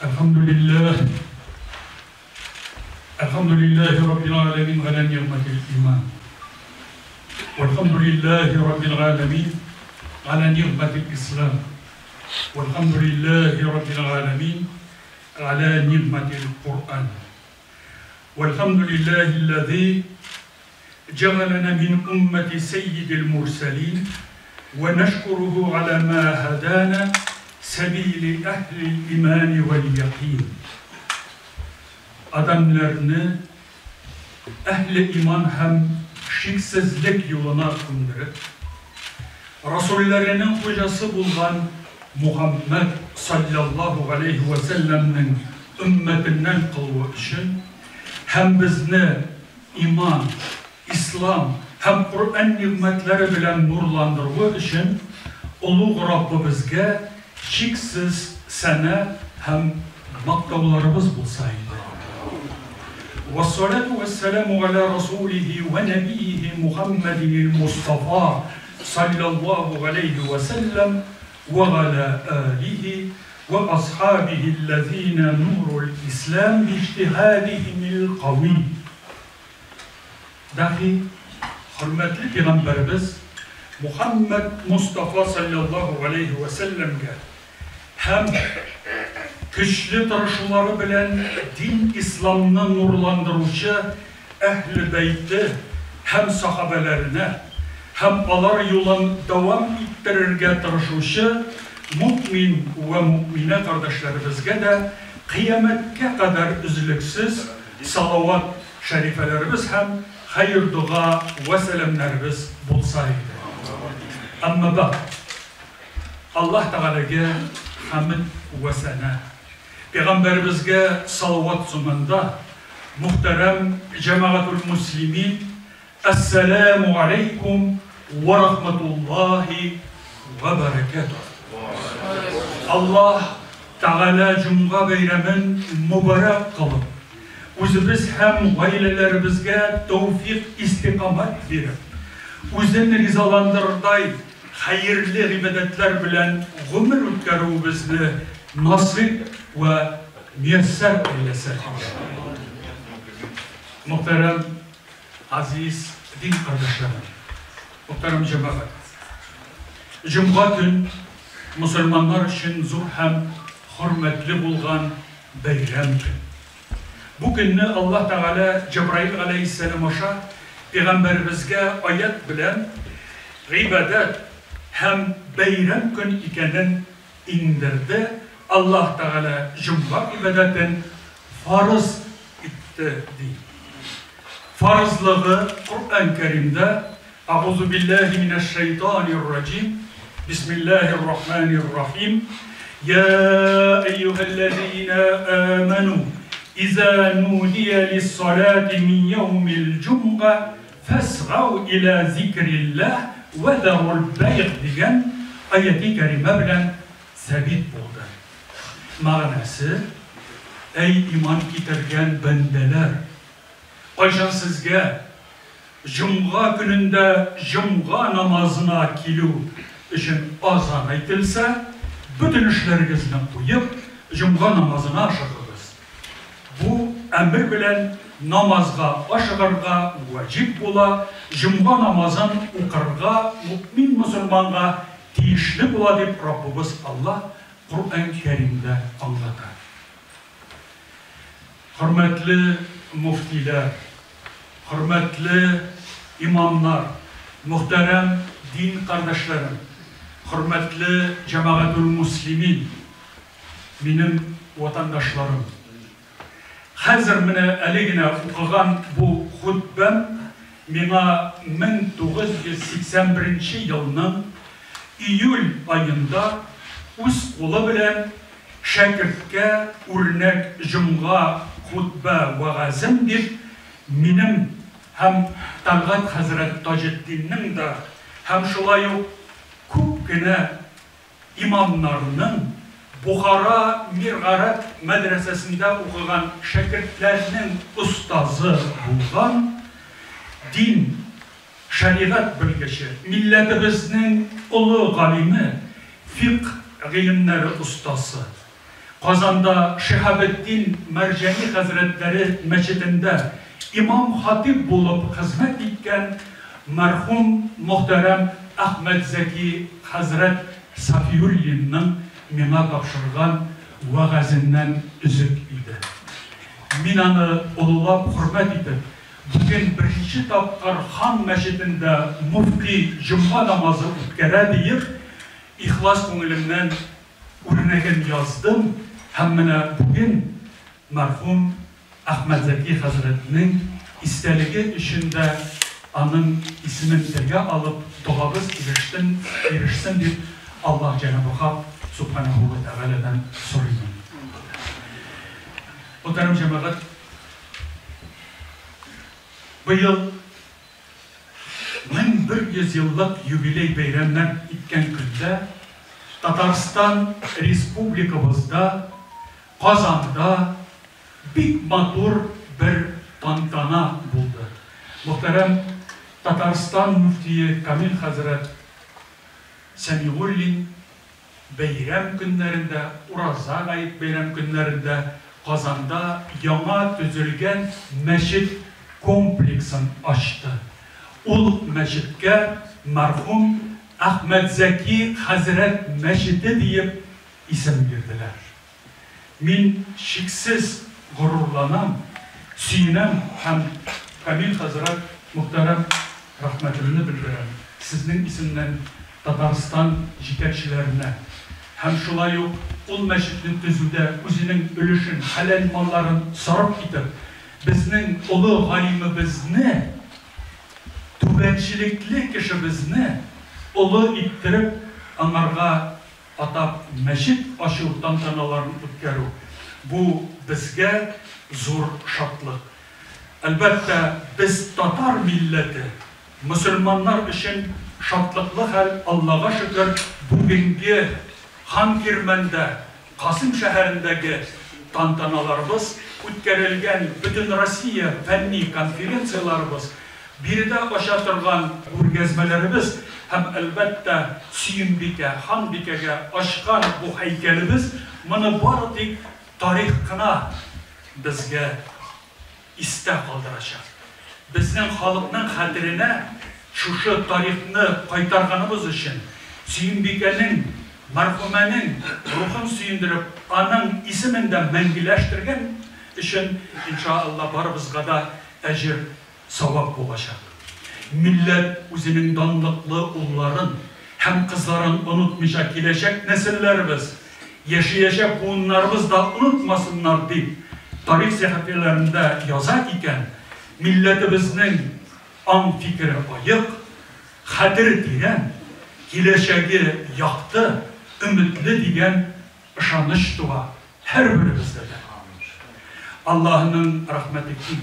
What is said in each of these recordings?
الحمد لله الحمد لله رب العالمين على نعمة الإيمان والحمد لله رب العالمين على نعمة الإسلام والحمد لله رب العالمين على نعمة القرآن والحمد لله الذي جعلنا من أمة سيد المرسلين ونشكره على ما هدانا سبيل أهل الإيمان واليقين. Adamlarını ehli iman hem şiksizlik yoluna kundırıp, Rasullerinin hocası bulgan Muhammed sallallahu aleyhi ve sellem'nin ümmetinden kılğı için hem bizni iman, İslam hem Kur'an nimetleri bilen nurlandırğı için Uluğ Rabbimizge şiksiz sene hem maktavlarımız bulsaydı. والصلاة والسلام على رسوله ونبيه محمد المصطفى صلى الله عليه وسلم وعلى آله وأصحابه الذين نور الإسلام باجتهادهم القوي. Dahi hürmetli Peygamberimiz Muhammed Mustafa sallallahu aleyhi ve sellem'ge hem güçlü tırışuları bilen din İslam'ını nurlandırıcı ehl-i beyti hem sahabelerine hem alar yolun devam ittirirge tırışucu mümin ve mümine kardeşlerimizge de kıyametke kadar üzülüksüz salavat şerifelerimiz hem hayır dua ve selamlarımız bulsaydı. Ama bak, Allah Teala'ya hamd ve sena, Peygamberimizge salavat sonunda muhterem cemaatül muslimin, Esselamu aleykum ve rahmetullahi ve berekatuhu. Allah Teala Cuma bayramın mübarek kılıp, özümüz hem ailelerimizge tevfik istikamet verip, özünü rizalandırday hayırlı ibadetler bilen ömür ötkerübüzni nasip ve müyesser eylesin. Muhterem aziz din kardeşlerim, muhterem cemaat, Cuma gün Müslümanlar için zor hem hürmetli bulgan bayram gün. Bu günü Allah Teala Cebrail aleyhisselam aşa Peygamberimizge ayet bilen ibadet hem bayram gün ikenin indirdi. Allah Teala Cuma ibadetin farz etti. Farzlığı Kur'an-ı Kerim'de Euzu billahi mineşşeytanirracim Bismillahirrahmanirrahim Ya eyyühellezine amenu İza nudiye lissalati min yevmil cum'a fes'av ila zikrillah ve zerul bey' diyen ayeti kerime bilen sabit oldu. Manası, ey iman getirgen bendeler, ayşan sizge Cuma gününde Cuma namazına kilo için azan aytilse, bütün işlerinizni koyup Cuma namazına aşığınız. Bu emir bilen namazga aşığırga vacip ola, Cuma namazın okurga, mümin musulmanga tiyişli ola deyip Rabbimiz Allah Kur'an-ı Kerim'de anlatar. Hürmetli muftiler, hürmetli imamlar, muhterem din kardeşlerim, hürmetli cemaatül muslimin, benim vatandaşlarım. Hazır mine əligine oxuğan bu xutbəm mina 1981 yılının iyul ayında öz qolu bilen şəkirdkə örnək cumğa xutbə vağazım deyib benim hem Talgat Hazret Taceddin'in de hem şulay köpkene imamlarının Buxara Mirğarab medresesinde okugan şəkirdlərinin ustazı bulgan din, şəriət bilgiçi, milletimizin ulu galimi, fiqh ilimleri ustası, Казанда Шиһабетдин Мәрҗани хәзрәтләре мәчетендә имам-хатыйб булып хезмәт иткән мәрхүм мөхтәрәм Әхмәтзәки хәзрәт Сафиуллинның миңа тапшырган вәгазеннән өзек иде. Мин аны олылап хөрмәт итеп, бүген беренче тапкыр Хан мәчетендә мөфти җомга намазы үткәрә диеп, ихлас күңелемнән үрнәген яздым һәм менә бүген мәрхүм Әхмәтзәки хәзрәтнең истәлеге өчен дә аның исемен телгә алып, догабыз ирештен, ирешсен дип Аллаһ Җәнабы Хак Сүбхәнәһү вә Тәгаләдән сорыймын. Мөхтәрәм җәмәгать, быел 1100 еллык юбилей бәйрәмнәр иткән көндә Татарстан Республикабызда, Казанда бик матур бер тантана булды. Мөхтәрәм Татарстан мөфтие Камил хәзрәт Сәмигуллин бәйрәм көннәрендә, Ураза гает бәйрәм көннәрендә Казанда яңа төзелгән мәчет комплексын ачты. Ул мәчеткә мәрхүм Әхмәтзәки хәзрәт мәчете диеп исем бирделәр. Мин чиксез горурланам, сөенәм һәм Камил хәзрәт мөхтәрәм рәхмәтемне белдерәм сезнең исемнән Татарстан җитәкчеләренә һәм шулай ук ул мәчетне төзүдә үзенең өлешен, хәләл малларын сарыф итеп, безнең олы галимебезне, түбәнчелекле кешебезне олы иттереп, аңарга атап мәчет ачу тантаналарын үткәрү, бу безгә зур шатлык. Әлбәттә, без татар милләте, мөселманнар өчен шатлыклы хәл, Аллага шөкер, бүгенге Ханкирмәндә, Касыйм шәһәрендәге тантаналарыбыз, үткәрелгән Бөтенроссия фәнни конференцияләребез, биредә ача торган күргәзмәләребез һәм, әлбәттә, Сөембикә ханбикәгә ачкан бу һәйкәлебез, моны бары тик тарих кына безгә истә калдырачак. Безнең халыкның хәтеренә шушы тарихны кайтарганыбыз өчен, Сөембикәнең, мәрхүмәнең рухын сөендереп, аның исемен дә мәңгеләштергән өчен, инша Алла, барыбызга да әҗер, савап булачак. Милләт үзенең данлыклы улларын һәм кызларын онытмыйча киләчәк нәселләребез, яшәячәк буыннарыбыз да онытмасыннар дип тарих сәхифәләрендә яза икән, милләтебезнең аң-фикере аек, хәтере тирән, киләчәге якты, өметле дигән ышаныч туа һәрберебездә дә. Аллаһының рәхмәте киң.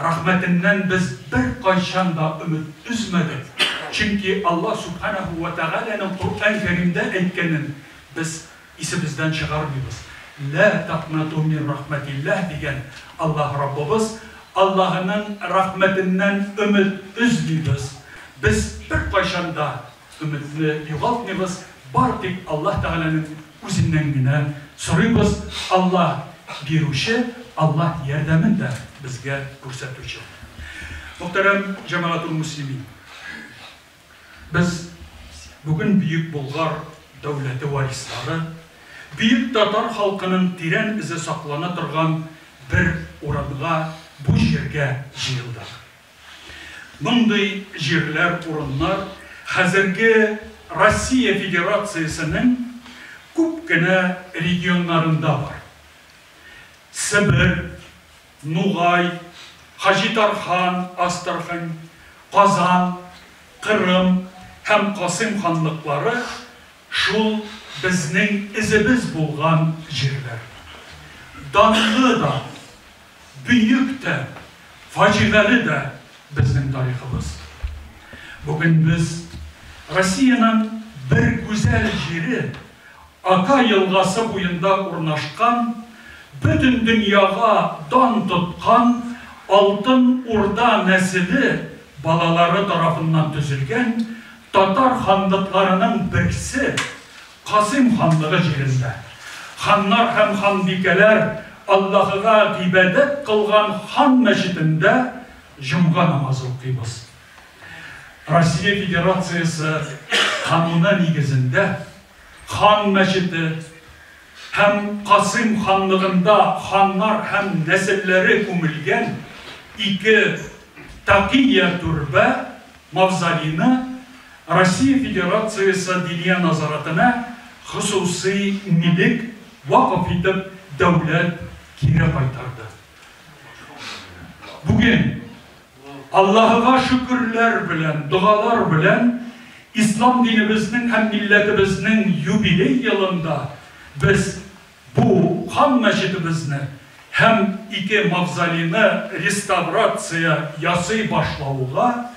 Рәхмәтеннән без беркайчан да өмет өзмәдек, чөнки Аллаһ Сүбхәнәһү вә Тәгаләнең Коръән Кәримдә әйткәнен без исебездән чыгармыйбыз, Лә такнату мин рәхмәтилләһ дигән Аллаһ Раббыбыз, Аллаһының рәхмәтеннән өмет өзмибез. Без беркайчан да Өметне югалтмыйбыз, бары тик Аллаһ Тәгаләнең үзеннән генә сорыйбыз, Аллаһ бирүче, Аллаһ ярдәмен дә безгә күрсәтүче. Мөхтәрәм җәмәгатул мөслимин! Без бүген Бөек Болгар дәүләте варислары, бөек татар халкының тирән эзе саклана торган бер урынга, бу җиргә җыелдык. Мондый җирләр, урыннар хәзерге Россия Федерациясенең күп кенә регионнарында бар. Себер, Нугай, Хаҗитархан, Астрахань, Казан, Кырым һәм Касыйм ханлыклары шул безнең эзебез булган җирләр. Данлы да, Бөек тә, фаҗигале дә безнең тарихыбыз. Бүген без Россиянең бер гүзәл җире, Ока елгасы буенда урнашкан, бөтен дөньяга дан тоткан Алтын Урда нәселе балалары тарафыннан төзелгән татар ханлыкларының берсе, Касыйм ханлыгы җирендә. Ханнар һәм ханбикәләр Аллаһыга гыйбадәт кылган Хан мәчетендә җомга намазы укыйбыз. Россия Федерациясе кануны нигезендә Хан мәчете һәм Касыйм ханлыгында ханнар һәм нәселләре күмелгән ике Такия түрбә мавзолейны Россия Федерациясе Диния назаратына хосусый милек вакыф итеп дәүләт кире кайтарды. Бүген Аллаһыга шөкерләр белән, догалар белән ислам динебезнең һәм милләтебезнең юбилей елында без бу хан мәчетебезне һәм ике мавзолейны реставрация ясый башлауга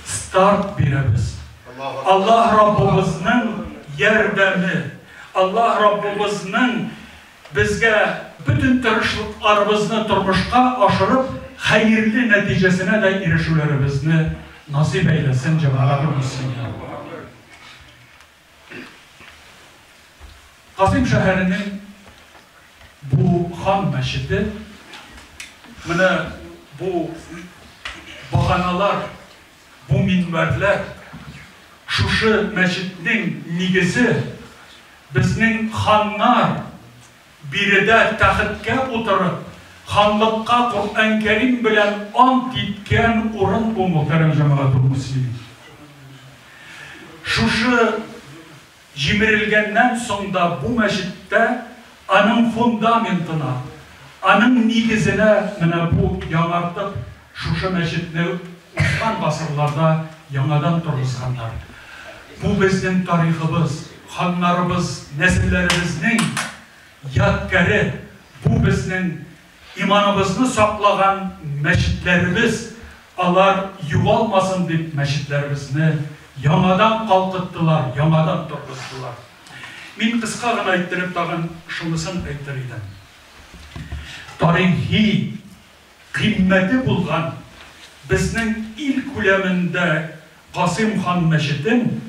старт бирәбез. Аллаһ Раббыбызның ярдәме, Аллаһ Раббыбызның безгә бөтен тырышлыкларыбызны тормышка ашырып, хәерле нәтиҗәсенә дә ирешүләребезне насыйп әйләсен, җәмәгател мөслимин. Касыйм шәһәренең бу хан мәчете, менә бу баганалар, бу минбәрләр, шушы мәчетнең нигезе безнең ханнар биредә тәхеткә утырып, ханлыкка Коръән Кәрим белән ант иткән урын бу, мөхтәрәм җәмәгатул мөслимин. Шушы җимерелгәннән соң да бу мәчеттә аның фундаментына, аның нигезенә менә бу яңартып шушы мәчетне узган гасырларда яңадан торгызганнар. Бу безнең тарихыбыз, ханнарыбыз, нәселләребезнең ядкәре, бу безнең Иманыбызны саклаган мәчетләребез, алар югалмасын дип мәчетләребезне яңадан калкыттылар, яңадан торгыздылар. Мин кыска гына иттереп тагын шунысын әйтер идем. Тарихи кыйммәте булган безнең ил күләмендә Касыйм хан мәчетен,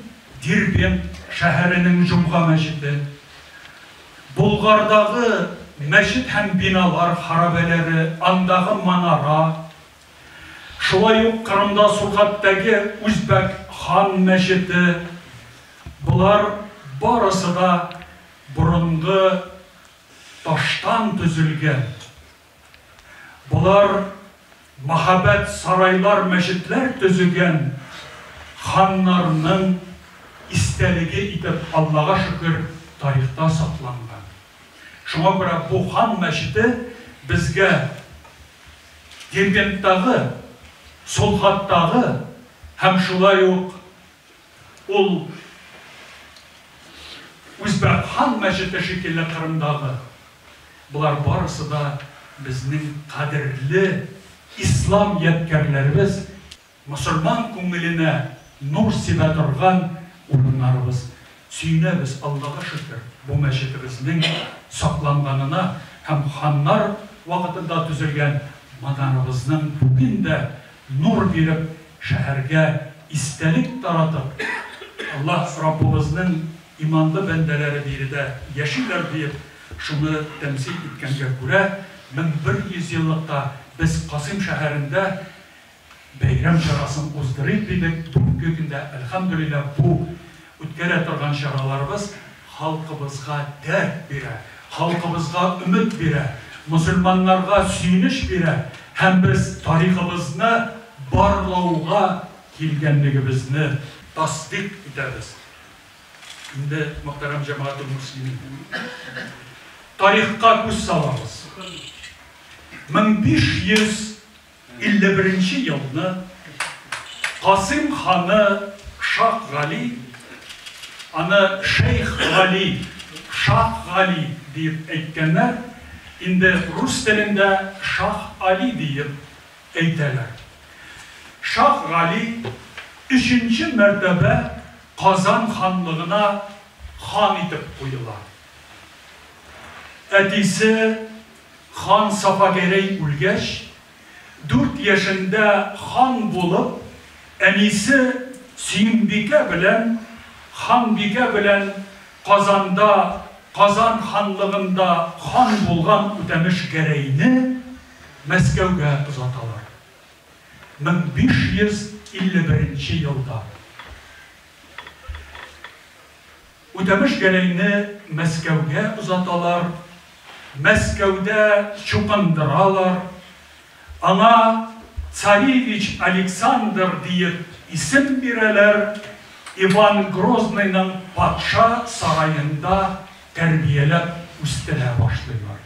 Дербент шәһәренең Җомга мәчете, Болгардагы мәчет һәм биналар хәрабәләре, андагы манара, шулай ук Кырымда Сурхаттәге Үзбәк хан мәчете, болар барысы да борынгы таштан төзелгән. Болар мәһабәт сарайлар-мәчетләр төзегән ханнарның истәлеге итеп, Аллага шөкер, тарихта сакланган. Шуңа күрә бу хан мәчете безгә Дербенттагы, Солхаттагы һәм шулай ук ул Үзбәк хан мәчете шикелле Кырымдагы, болар барысы да безнең кадерле ислам ядкәрләребез, мосылман күңеленә нур сибә торган урыннарыбыз. Сөенәбез, Аллага шөкер, бу мәчетебезнең сакланганына һәм ханнар вакытында төзелгән манарыбызның бүген дә нур биреп, шәһәргә истәлек таратып, Аллаһ Раббыбызның иманлы бәндәләре биредә яшиләр диеп, шуны тәмсил иткәнгә күрә, 1100 еллыкта без Касыйм шәһәрендә бәйрәм чарасын уздырыйк дидек. Бүгенге көндә, әлхәмдүлилләһ, бу үткәрә торган чараларыбыз халкыбызга дәрт бирә, халкыбызга өмет бирә, мөселманнарга сөенеч бирә һәм без тарихыбызны барлауга килгәнлегебезне тасдыйк итәбез. Инде, мөхтәрәм җәмәгател мөслимин, тарихка күз салабыз. 1500 51 нче елны Касыйм ханы Шаһ Гали, аны Шәйх Гали, Шаһ Гали диеп әйткәннәр, инде рус телендә Шаһ Али диеп әйтәләр. Шаһ Гали өченче мәртәбә Казан ханлыгына хан итеп куела. Әтисе Хан Сафагәрәй үлгәч, дүрт яшендә хан булып, әнисе Сөембикә белән ханбикә белән Казанда Казан ханлыгында хан булган Үтәмеш Гәрәйне Мәскәүгә озаталар. 1551 нче елда. Үтәмеш Гәрәйне Мәскәүгә озаталар, Мәскәүдә чукындыралар, аңа Царевич Александр диеп исем бирәләр, Иван Грозныйның патша сараенда тәрбияләп үстерә башлыйлар.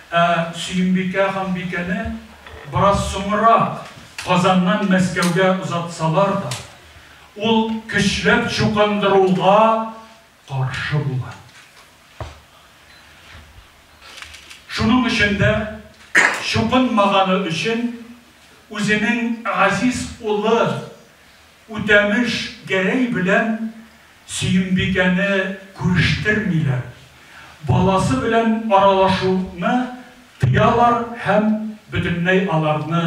Ә Сөембикә ханбикәне бераз соңрак Казаннан Мәскәүгә озатсалар да, ул көчләп чукындыруга каршы була. Шуның өчен дә чукынмаганы өчен үзенең газиз улы Үтәмеш Гәрәй белән Сөембикәне күрештермиләр, баласы белән аралашуны тыялар һәм бөтенләй аларны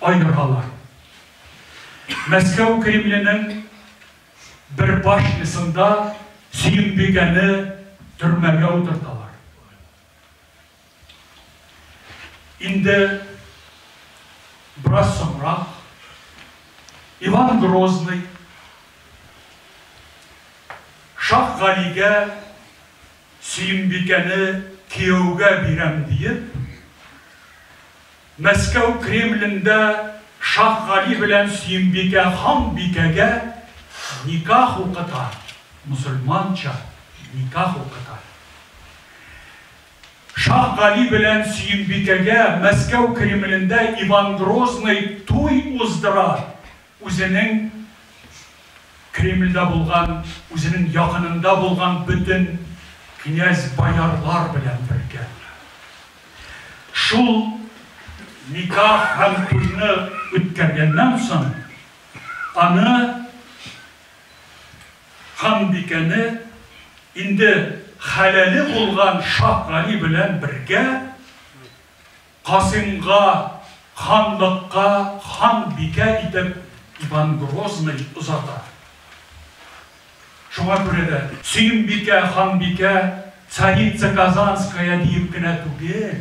аералар. Мәскәү Кремленең бер башнясында Сөембикәне төрмәгә утырталар. Инде бераз соңрак Иван Грозный Шаһ Галигә Сөембикәне кияүгә бирәм диеп, Мәскәү Кремлендә Шаһ Гали белән Сөембикә ханбикәгә никах укыта, мосылманча никах укыта. Шаһ Гали белән Сөембикәгә Мәскәү Кремлендә Иван Грозный туй уздыра, үзенең Кремльдә булган, үзенең якынында булган бөтен князь-боярлар белән бергә. Шул никах һәм туйны үткәргәннән соң, аны, ханбикәне, инде хәләле булган Шаһ Гали белән бергә Касыймга ханлыкка ханбикә итеп Иван Грозный озата. Шуңа күрә дә Сөембикә ханбикә царица Казанская диеп кенә түгел,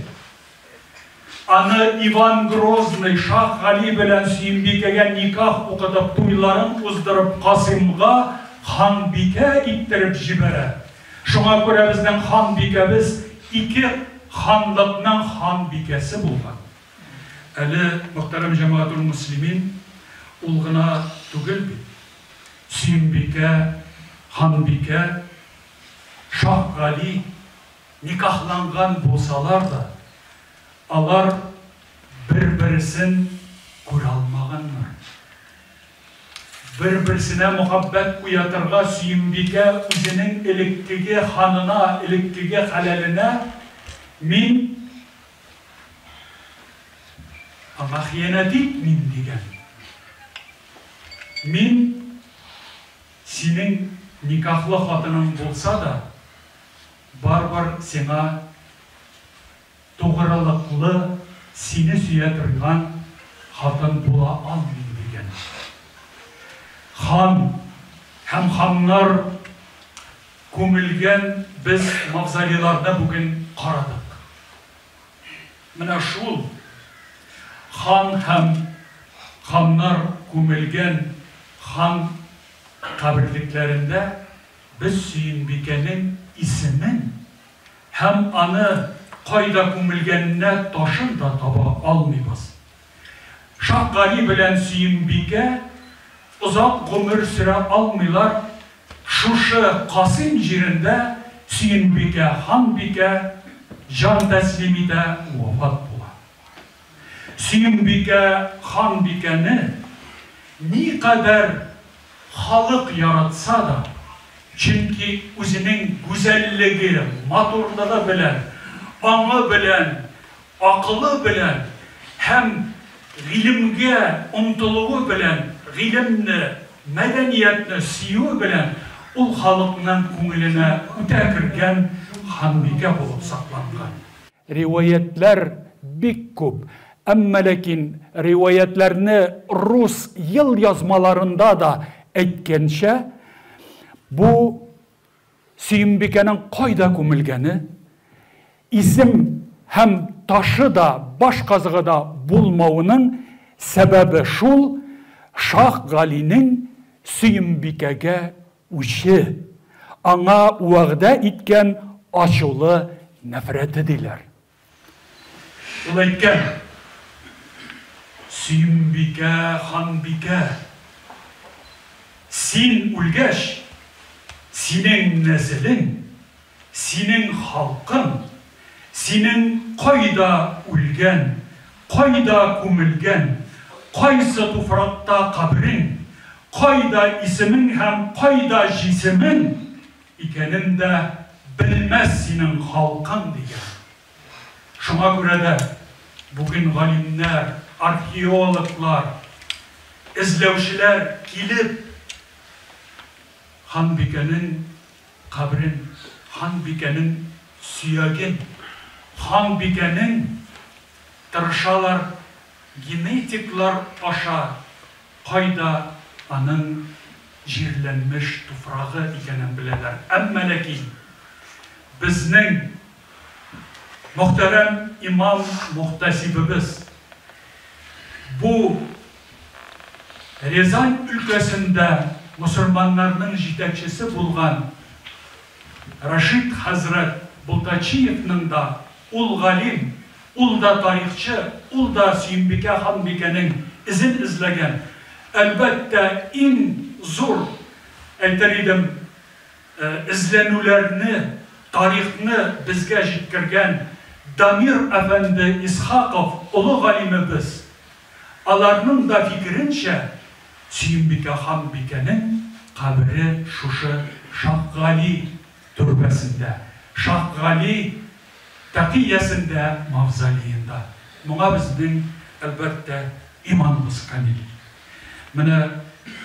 аны Иван Грозный Шаһ Гали белән Сөембикәгә никах укытып, туйларын уздырып Касыймга ханбикә иттереп җибәрә. Шуңа күрә безнең ханбикәбез ике ханлыкның ханбикәсе булган. Әле, мөхтәрәм җәмәгатул мөслимин, ул гына түгел бит. Сөембикә, ханбикә, Шаһ Гали никахланган булсалар да, алар бер-берсен күрә алмаганнар. Бер-берсенә мөхәббәт уятырга Сөембикә үзенең элеккеге ханына, элеккеге хәләленә, Мин аңа хыянәт итмим, дигән. Мин синең никахлы хатының булса да, барыбер сиңа тугрылыклы, сине сөя торган хатын була алмыйм, дигән. Хан һәм ханнар күмелгән без мавзолейларны бүген карадык. Менә шул хан һәм ханнар күмелгән хан каберлекләрендә без Сөембикәнең исемен һәм аны кайда күмелгәненә ташын да таба алмыйбыз. Шаһ Гали белән Сөембикә озак гомер сөрә алмыйлар, шушы Касыйм җирендә Сөембикә ханбикә җан тәслим итә, вафат була. Сөембикә ханбикәне никадәр халык яратса да, чөнки үзенең гүзәллеге, матурлыгы белән, аңы белән, акылы белән һәм гыйлемгә омтылуы белән, гыйлемне, мәдәниятне сөюе белән ул халыкның күңеленә үтә кергән ханбикә булып сакланган. Риваятьләр бик күп, әмма ләкин риваятьләрне рус елъязмаларында да әйткәнчә, бу. Сөембикәнең кайда күмелгәне, исем һәм ташы да, баш казыгы да булмавының сәбәбе шул, Шаһ Галинең Сөембикәгә үче, аңа вәгъдә иткән ачулы нәфрәте диләр. Ул әйткән, Сөембикә ханбикә, син үлгәч, синең нәселең, синең халкың, синең кайда үлгән, кайда күмелгән, кайсы туфракта кабрең, кайда исемең һәм кайда җисемең икәнен дә белмәс синең халкың, дигән. Шуңа күрә дә бүген галимнәр, археологлар, эзләүчеләр килеп, ханбикәнең каберен, ханбикәнең сөяген, ханбикәнең тырышалар генетиклар аша кайда аның җирләнмеш туфрагы икәнен беләләр. Әмма ләкин безнең мөхтәрәм имам-мөхтәсибебез бу Рязань өлкәсендә мөселманнарның җитәкчесе булган Рашид хәзрәт Балтачиевның да, ул галим, ул да тарихчы, ул да Сөембикә ханбикәнең эзен эзләгән, әлбәттә, иң зур, әйтер идем, эзләнүләрне, тарихны безгә җиткергән Дамир әфәнде Исхаков, олы галимебез, аларның да фикеренчә, Сөембикә ханбикәнең кабере шушы Шаһгали төрбәсендә, Шаһгали тәкыясендә, мавзолеенда. Моңа безнең, әлбәттә, иманыбыз камил. Менә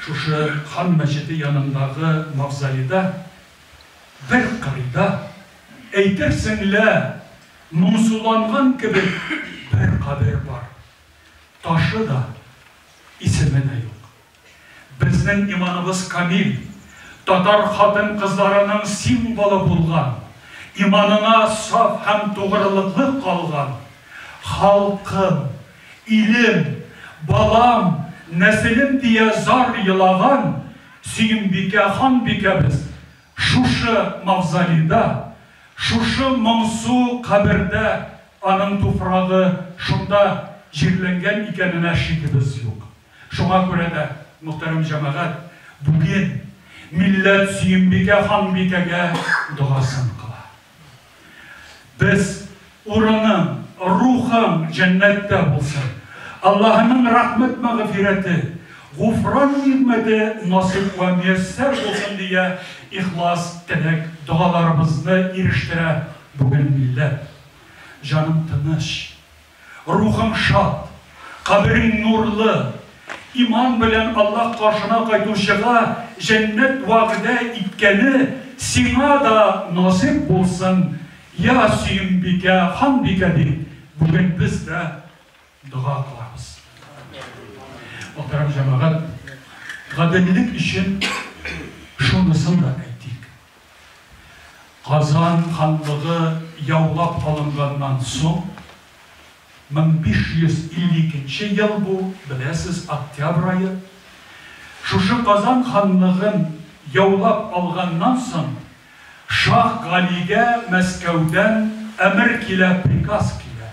шушы Хан мәчете янындагы мавзолейда бер кырыйда, әйтерсең лә, моңсуланган кебек бер кабер бар. Ташы да, исеме дә юк. Безнең иманыбыз камил, татар хатын-кызларының символы булган, иманына саф һәм тугрылыклы калган, халкым, илем, балам, нәселем дия зар елаган Сөембикә ханбикәбез шушы мавзолейда, шушы моңсу кабердә аның туфрагы шунда җирләнгән икәненә шигебез юк. Шуңа күрә дә, мөхтәрәм җәмәгать, бүген милләт Сөембикә ханбикәгә догасын кыла. Без, урының, рухың җәннәттә булсын, Аллаһының рәхмәт-мәгъфирәте, гуфран нигъмәте насыйп вә мияссәр булсын дия ихлас теләк-догаларыбызны ирештерә бүген милләт. Җаның тыныч, Рухың шат, каберең нурлы, иман белән Аллаһ каршына кайтучыга җәннәт вәгъдә иткәне сиңа да насыйп булсын, йа Сөембикә, ханбикә дип, бүген без дә дога кылабыз. Мөхтәрәм җәмәгать, гаделлек өчен шунысын да әйтик. Казан ханлыгы яулап алынганнан соң, 1552 нче ел бу, беләсез, октябрь ае, шушы Казан ханлыгын яулап алганнан соң, Шаһ Галигә Мәскәүдән әмер килә, приказ килә.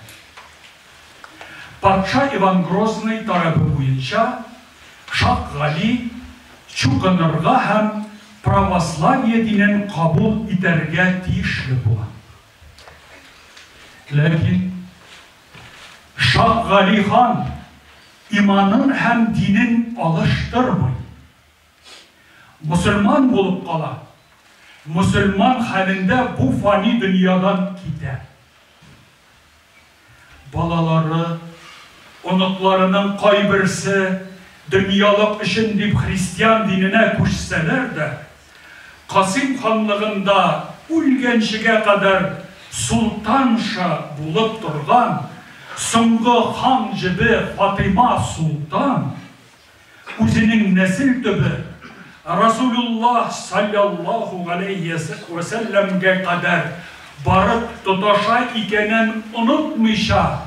Патша Иван Грозный таләбе буенча, Шаһ Гали чукынырга һәм православие динен кабул итәргә тиешле була. Ләкин Шаһ Гали хан иманын һәм динен алыштырмый. Мөселман булып кала, мөселман хәлендә бу фани дөньядан китә. Балалары, оныкларының кайберсе дөньялык өчен дип христиан диненә күчсәләр дә, Касыйм ханлыгында үлгәнчегә кадәр солтанша булып торган соңгы хан җебе Фатыйма солтан үзенең нәсел төбе Расулуллаһ салләллаһу галәйһи вә сәлләмгә кадәр барып тоташа икәнен онытмыйча,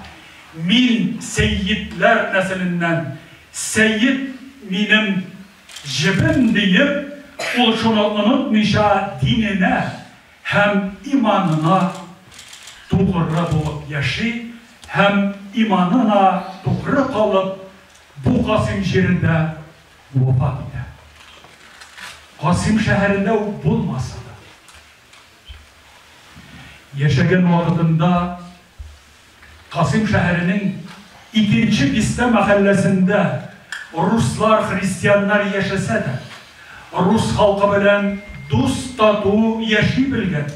Мин сәййидләр нәселеннән, сәййид минем җебем диеп, ул шуны онытмыйча диненә һәм иманына тугры булып яши һәм иманына тугры калып, бу Касыйм җирендә вафат итә. Касыйм шәһәрендә үк булмаса да. Яшәгән вакытында Касыйм шәһәренең икенче бистә мәхәлләсендә руслар, христианнар яшәсә дә, рус халкы белән дус-тату яши белгән,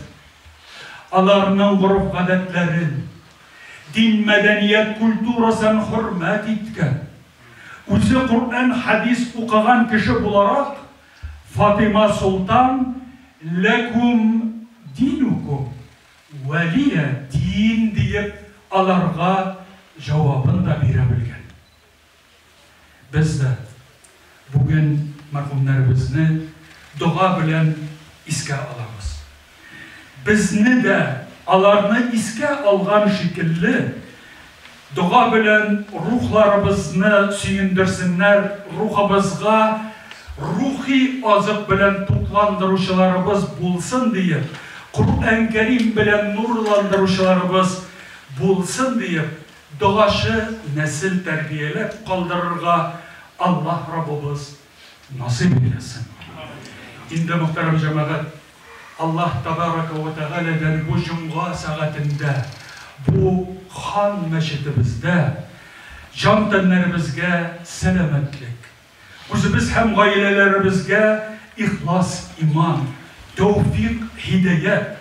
аларның гореф-гадәтләрен, дин-мәдәният культурасын хөрмәт иткән, үзе Коръән-хәдис укыган кеше буларак, Фатыйма солтан Ләкүм динүкүм вәлия дин диеп аларга җавабын да бирә белгән. Без дә бүген мәрхүмнәребезне дога белән искә алабыз. Безне дә аларны искә алган шикелле, дога белән рухларыбызны сөендерсеннәр, рухыбызга рухи азык белән тукландыручыларыбыз булсын диеп, Коръән-Кәрим белән нурландыручыларыбыз булсын диеп, догачы нәсел тәрбияләп калдырырга Аллаһ Раббыбыз насыйп әйләсен. Инде, мөхтәрәм җәмәгать, Аллаһ Тәбәрәкә вә Тәгаләдән бу җомга сәгатендә, бу хан мәчетебездә җан-тәннәребезгә сәламәтлек, үзебез һәм гаиләләребезгә ихлас иман, тәүфикъ-һидаять,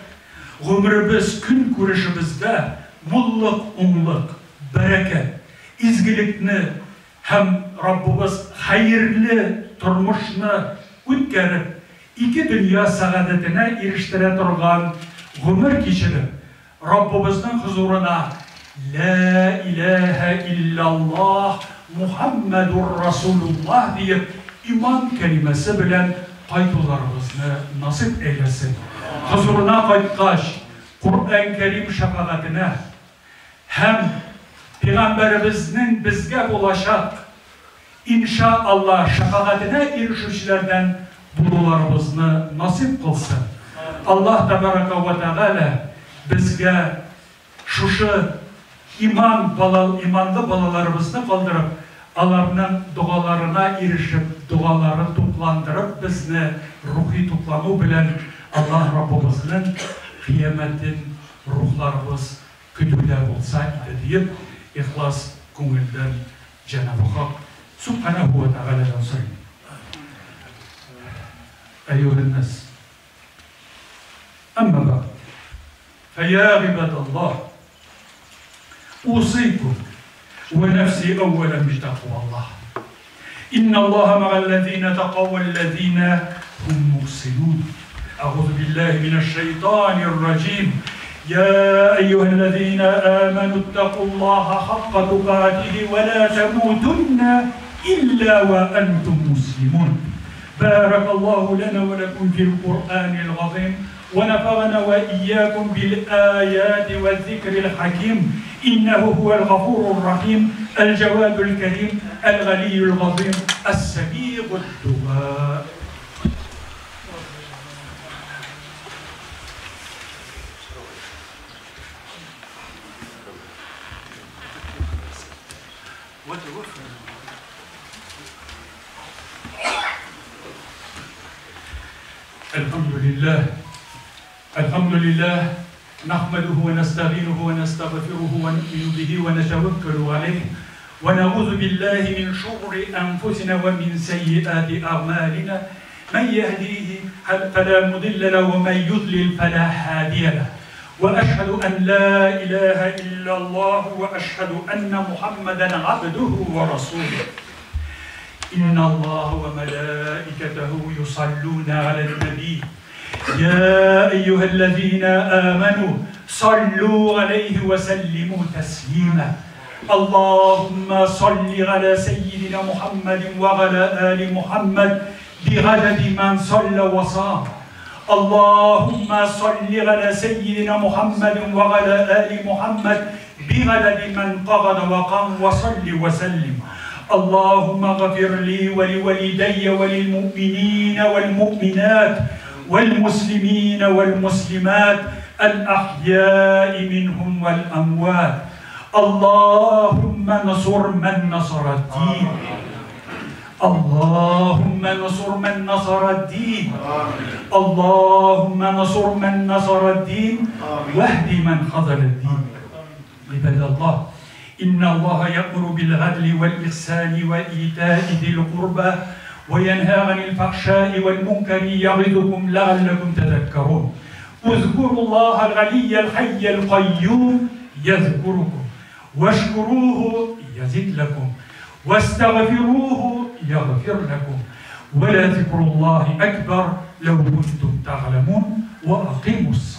гомеребез, көнкүрешебездә муллык-уңлык, бәрәкәт, изгелекне һәм Раббыбыз хәерле тормышны үткәреп, ике дөнья сәгадәтенә ирештерә торган гомер кичереп, Раббыбызның хозурына Лә иләһә илляллаһ, Мухәммәдүр Расулуллаһ диеп иман кәлимәсе белән кайтуларыбызны насыйп әйләсен. Хозурына кайткач, Коръән-Кәрим шәфәгатенә һәм Пәйгамбәребезнең безгә булачак, инша Алла, шәфәгатенә ирешүчеләрдән булуларыбызны насыйп кылсын. Аллаһ Тәбәрәкә вә Тәгалә безгә шушы иман бала иманлы балаларыбызны калдырып, аларның догаларына ирешеп, догалары тукландырып безне рухи туклану белән Аллаһ Раббыбызның кыямәтен рухларыбыз көтүдә булса иде диеп, ихлас күңелдән Җәнабы Хак Сүбхәнәһү вә Тәгаләдән сорыйм. Әйюһәннәс! Әмма бәгъд, фәйә гыйбадаллаһ, усыйкум вә нәфси әүвәлән битәкъваллаһ. Инналлаһа мәгәлләзинә тәкау вәлләзинә һум мухсинун. Әгъузу биллаһи минәш-шәйтанир-раҗим. Йә әйюһәлләзинә әмәнүттәкуллаһа хакка тукатиһи вә лә тәмутуннә илля вә әнтум муслимун. Бәрәкаллаһу ләнә вә ләкүм фил Куръәнил газыйм вә нәфәгънә вә иякүм бил аяти вә зикрил хәким. Иннәһү һүәл гафурур рәхим, әл-җәвадул кәрим, әл-галиюл газыйм, әс-сәмигуд дуга. الحمد لله الحمد لله نحمده ونستعينه ونستغفره ونؤمن به ونتوكل عليه ونعوذ بالله من شرور أنفسنا ومن سيئات أعمالنا من يهديه فلا مضل له ومن يضلل فلا هادي له وأشهد أن لا إله إلا الله وأشهد أن محمدا عبده ورسوله إن الله وملائكته يصلون على النبي يا أيها الذين آمنوا صلوا عليه وسلموا تسليما اللهم صل على سيدنا محمد وعلى آل محمد بعدد من صلى وصام. اللهم صل على سيدنا محمد وعلى آل محمد بعدد من قعد وقام وصل وسلم. اللهم اغفر لي ولوالدي وللمؤمنين والمؤمنات والمسلمين والمسلمات الأحياء منهم والأموات. اللهم انصر من نصر الدين. اللهم انصر من نصر الدين. اللهم انصر من نصر الدين واهد من خذل الدين. عباد الله، إن الله يأمر بالعدل والإحسان وإيتاء ذي القربى وينهى عن الفحشاء والمنكر يعظكم لعلكم تذكرون. اذكروا الله العلي الحي القيوم يذكركم، واشكروه يزد لكم، واستغفروه يغفر لكم، ولذكر الله أكبر لو كنتم تعلمون. وأقيموا الصلاة.